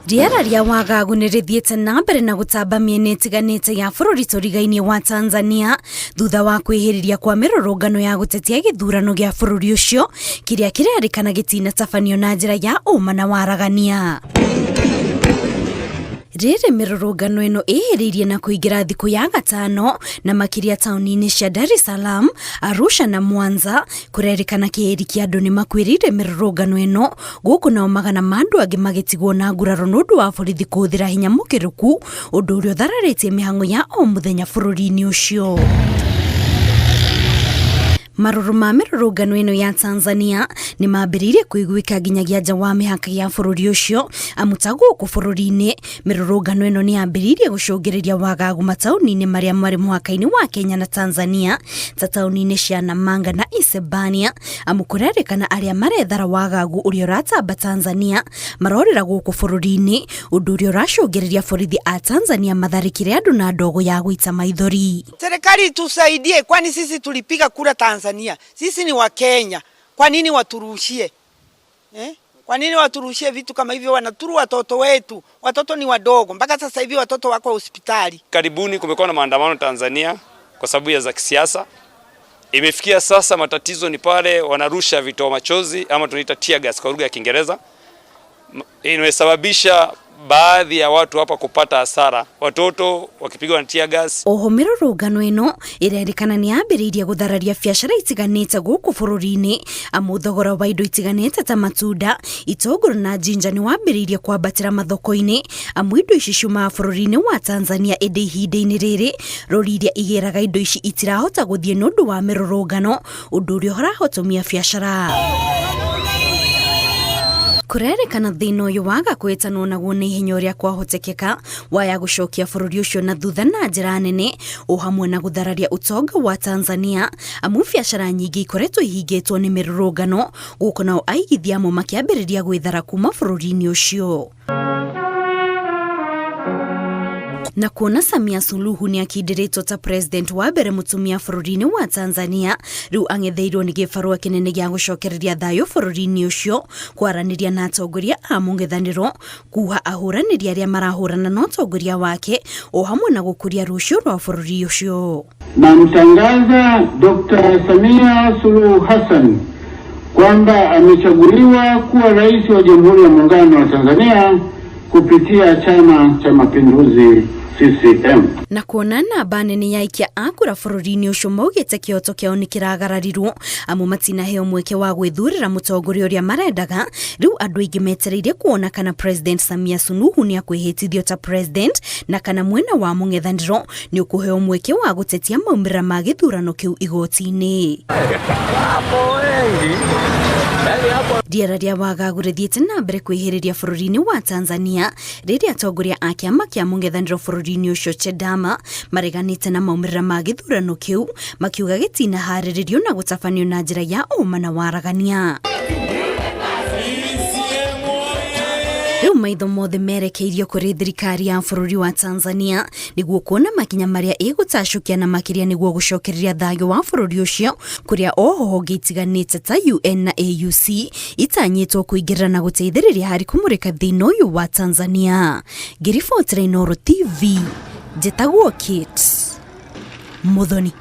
Rĩera rĩa wagagu nĩ rĩthiĩte na mbere na gũtamba mĩena ĩtiganĩte ya bũrũri tũrigainie wa Tanzania thutha wa kwĩhĩrĩria kwa mĩrũrũngano ya gũtetia gĩthurano gĩa bũrũri ũcio kĩrĩa kĩrerĩkana gĩtinatabanio na njĩra ya ũma na waragania. Rĩrĩ mĩrũrũngano ĩno ĩhĩrĩirie na kũingĩra thikũ ya gatano na makĩria taũni-inĩ cia Dar es Salaam, Arusha na Mwanza, kũrerĩkana kĩhĩri kĩa andũ nĩ makuĩrĩire mĩrũrũngano ĩno gũkũ nao magana ma andũ angĩ magĩtigwo na nguraro nĩ ũndũ wa borithi kũhũthĩra hinya mũkĩrũku, ũndũ ũrĩa ũthararĩtie mĩhang'o ya o mũthenya bũrũri-inĩ ũcio. Marũrũ ma mĩrũrũngano ĩno ya Tanzania nĩ mambĩrĩirie kũiguĩka nginyagia nja wa mĩhaka ya bũrũri ũcio, amu ta gũkũ bũrũri-inĩ mĩrũrũngano ĩno nĩ yambĩrĩirie gũcũngĩrĩria wagagu mataũni-inĩ marĩa marĩ mũhaka-inĩ wa Kenya na Tanzania ta taũni-inĩ cia Namanga na Isebania, amu kũrerĩkana arĩa marethara wagagu ũrĩa ũratamba Tanzania marorĩra gũkũ bũrũri-inĩ, ũndũ ũrĩa ũracũngĩrĩria borithi a Tanzania matharĩkĩre andũ na ndogo ya gũita maithori. Serikali itusaidie, kwani sisi tulipiga kura Tanzania, sisi ni wa Kenya. Kwa nini waturushie eh? Kwa nini waturushie vitu kama hivyo? Wanaturu watoto wetu, watoto ni wadogo, mpaka sasa hivi watoto wako hospitali. Karibuni kumekuwa na maandamano Tanzania kwa sababu ya za kisiasa. Imefikia sasa matatizo ni pale wanarusha vitoa machozi ama tunaita tear gas kwa lugha ya Kiingereza. Imesababisha baadhi ya watu hapa kupata hasara, watoto wakipigwa na tear gas. Oho mĩrũrũngano ĩno ĩrerĩkana nĩ yambĩrĩirie gũthararia biacara itiganĩte gũkũ bũrũri-inĩ, amu thogora wa indo itiganĩte ta matunda, itũngũrũ na jinja nĩ wambĩrĩirie kwambatĩra mathoko-inĩ, amu indo ici ciumaga bũrũri-inĩ wa Tanzania, ĩndĩ ihinda-inĩ rĩrĩ rori iria igĩraga indo ici itirahota gũthiĩ nĩ ũndũ wa mĩrũrũngano, ũndũ ũrĩa ũrahotomia biacara. Kũrerĩkana thĩna ũyũ waga kwĩtanwo naguo na ihenya ũrĩa kwahotekeka waya gũcokia bũrũri ũcio na thutha na njĩra nene, o hamwe na gũthararia ũtonga wa Tanzania, amu biacara nyingĩ ikoretwo ihingĩtwo nĩ mĩrũrũngano, gũkũ nao aigithia amwe makĩambĩrĩria gwĩthara kuma bũrũri-inĩ ũcio. Na kuona Samia Suluhu nĩ akindĩrĩtwo ta president wa mbere mũtumia bũrũri-inĩ wa Tanzania, rĩu ang'etheirwo nĩ gĩbarũa kĩnene gĩa gũcokereria thayũ bũrũri-inĩ ũcio, kwaranĩria na atongoria a mũng'ethanĩro, kuha ahũranĩri arĩa marahũrana na ũtongoria wake, o hamwe na gũkũria rũciũ rwa bũrũri ũcio. Namtangaza Dr. Samia Suluhu Hassan kwamba amechaguliwa kuwa rais wa Jamhuri ya Muungano wa Tanzania kupitia Chama cha Mapinduzi CCM. Na kuona namba nene ya aikia a kura bũrũri-inĩ ũcio maugĩte kĩhoto kĩao nĩ kĩragararirwo, amu matinaheo mweke wa gwĩthurĩra mũtongoria ũrĩa marendaga, rĩu andũ aingĩ metereire kuona kana President Samia Suluhu nĩ akwĩhĩtithio ta president na kana mwena wa mũng'ethanĩro nĩ ũkũheo mweke wa gũtetia maumĩrĩra ma gĩthurano kĩu igoti-inĩ. Rĩera rĩa wagagu rĩthiĩte na mbere kwĩhĩrĩria bũrũri-inĩ wa Tanzania rĩrĩa atongoria a kĩama kĩa mũng'ethanĩro bũrũri-inĩ ũcio Chadema mareganĩte na maumĩrĩra ma gĩthurano kĩu, makiuga gĩtinaharĩrĩrio na gũtabanio na njĩra ya ũma na waragania. Rĩu maitho mothe merekeirio kũrĩ thirikari ya bũrũri wa Tanzania nĩguo kuona makinya marĩa ĩgũtacũkia na makĩria nĩguo gũcokereria thayũ wa bũrũri ũcio, kũrĩa oho honge itiganĩte ta UN na AUC itanyĩtwo kũingĩrĩra na gũteithĩrĩria harĩ kũmũrĩka thĩna ũyũ wa Tanzania. Ngĩribotera Inooro TV, njĩtagwo Kate Muthoni.